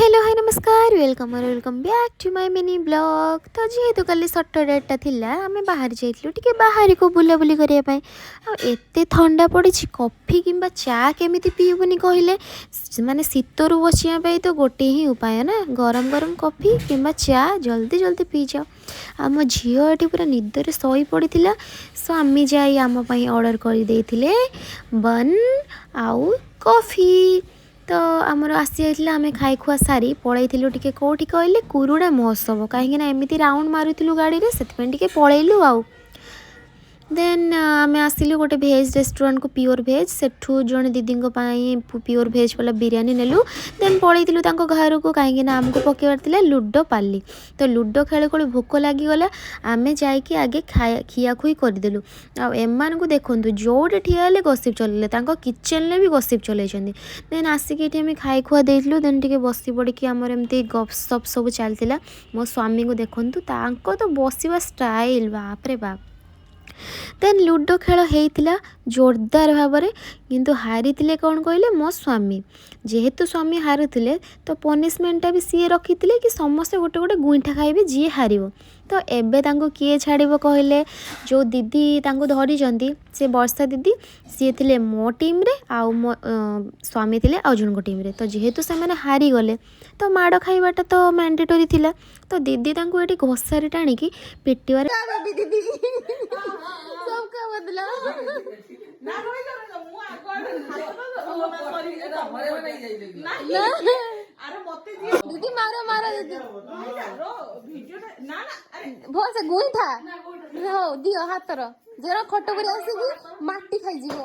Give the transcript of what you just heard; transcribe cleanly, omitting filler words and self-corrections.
Hello, high, ନମସ୍କାର, welcome welcome back to my mini vlog। ତ ଯେହେତୁ କାଲି ସଟରଡେଟା ଥିଲା, ଆମେ ବାହାରି ଯାଇଥିଲୁ ଟିକେ ବାହାରକୁ ବୁଲାବୁଲି କରିବା ପାଇଁ। ଆଉ ଏତେ ଥଣ୍ଡା ପଡ଼ିଛି, କଫି କିମ୍ବା ଚା କେମିତି ପିଇବୁନି କହିଲେ? ମାନେ ଶୀତରୁ ବଞ୍ଚିବା ପାଇଁ ତ ଗୋଟିଏ ହିଁ ଉପାୟ ନା, ଗରମ ଗରମ କଫି କିମ୍ବା ଚା ଜଲ୍ଦି ଜଲ୍ଦି ପିଇଯାଅ। ଆମ ଝିଅ ଏଠି ପୁରା ନିଦରେ ଶୋଇ ପଡ଼ିଥିଲା। ସ୍ୱାମୀ ଯାଇ ଆମ ପାଇଁ ଅର୍ଡ଼ର କରିଦେଇଥିଲେ ବନ୍ ଆଉ କଫି। ତ ଆମର ଆସିଯାଇଥିଲା। ଆମେ ଖାଇ ଖୁଆ ସାରି ପଳେଇଥିଲୁ ଟିକେ କେଉଁଠି କହିଲେ, କୁରୁଡ଼ା ମହୋତ୍ସବ। କାହିଁକିନା ଏମିତି ରାଉଣ୍ଡ ମାରୁଥିଲୁ ଗାଡ଼ିରେ, ସେଥିପାଇଁ ଟିକେ ପଳେଇଲୁ। ଆଉ ଦେନ୍ ଆମେ ଆସିଲୁ ଗୋଟେ ଭେଜ୍ ରେଷ୍ଟୁରାଣ୍ଟକୁ, ପିଓର ଭେଜ୍। ସେଠୁ ଜଣେ ଦିଦିଙ୍କ ପାଇଁ ପିଓର ଭେଜ୍ ବାଲା ବିରିୟାନୀ ନେଲୁ। ଦେନ୍ ପଳେଇଥିଲୁ ତାଙ୍କ ଘରକୁ, କାହିଁକିନା ଆମକୁ ପକେଇବାର ଥିଲା ଲୁଡ଼ୋ ପାଲି। ତ ଲୁଡ଼ୋ ଖେଳୁ ଖେଳୁ ଭୋକ ଲାଗିଗଲା। ଆମେ ଯାଇକି ଆଗେ ଖିଆଖୁଇ କରିଦେଲୁ। ଆଉ ଏମାନଙ୍କୁ ଦେଖନ୍ତୁ, ଯେଉଁଠି ଠିଆ ହେଲେ ଗସିପ୍ ଚଲେଇଲେ। ତାଙ୍କ କିଚେନ୍ରେ ବି ଗସିପ୍ ଚଲେଇଛନ୍ତି। ଦେନ୍ ଆସିକି ଏଠି ଆମେ ଖାଇ ଖୁଆ ଦେଇଥିଲୁ। ଦେନ୍ ଟିକେ ବସି ପଡ଼ିକି ଆମର ଏମିତି ଗପସପ୍ ସବୁ ଚାଲିଥିଲା। ମୋ ସ୍ୱାମୀଙ୍କୁ ଦେଖନ୍ତୁ, ତାଙ୍କ ତ ବସିବା ଷ୍ଟାଇଲ୍, ବାପରେ ବାପ। ଦେନ୍ ଲୁଡ଼ୋ ଖେଳ ହେଇଥିଲା ଜୋରଦାର ଭାବରେ, କିନ୍ତୁ ହାରିଥିଲେ କ'ଣ କହିଲେ, ମୋ ସ୍ୱାମୀ। ଯେହେତୁ ସ୍ୱାମୀ ହାରୁଥିଲେ, ତ ପନିସମେଣ୍ଟଟା ବି ସିଏ ରଖିଥିଲେ କି ସମସ୍ତେ ଗୋଟେ ଗୋଟେ ଗୁଇଠା ଖାଇବେ ଯିଏ ହାରିବ। ତ ଏବେ ତାଙ୍କୁ କିଏ ଛାଡ଼ିବ କହିଲେ? ଯେଉଁ ଦିଦି ତାଙ୍କୁ ଧରିଛନ୍ତି, ସେ ବର୍ଷା ଦିଦି, ସିଏ ଥିଲେ ମୋ ଟିମ୍ରେ ଆଉ ମୋ ସ୍ୱାମୀ ଥିଲେ ଆଉ ଜଣଙ୍କ ଟିମ୍ରେ। ତ ଯେହେତୁ ସେମାନେ ହାରିଗଲେ, ତ ମାଡ଼ ଖାଇବାଟା ତ ମ୍ୟାଣ୍ଡେଟୋରି ଥିଲା। ତ ଦିଦି ତାଙ୍କୁ ଏଠି ଘୋଷାରି ଟାଣିକି ପିଟିବାରେ ଦିଦି, सबका बदला। ନା, ରହିଯା ରହିଯା, ମୁଁ ଆଗ ସରି। ଆରେ ମତେ ଯିଏ ଦିଦି, ମାର ମାର ଦିଦି। ରହିଯା, ଭିଡିଓଟା, ନା ନା, ଆରେ। ଭଲସେ ଗୁଇଠା ହଉ ଦିଅ ହାତର, ଜର ଖଟ କରି ଆସିକି ମାଟି ଖାଇଯିବ।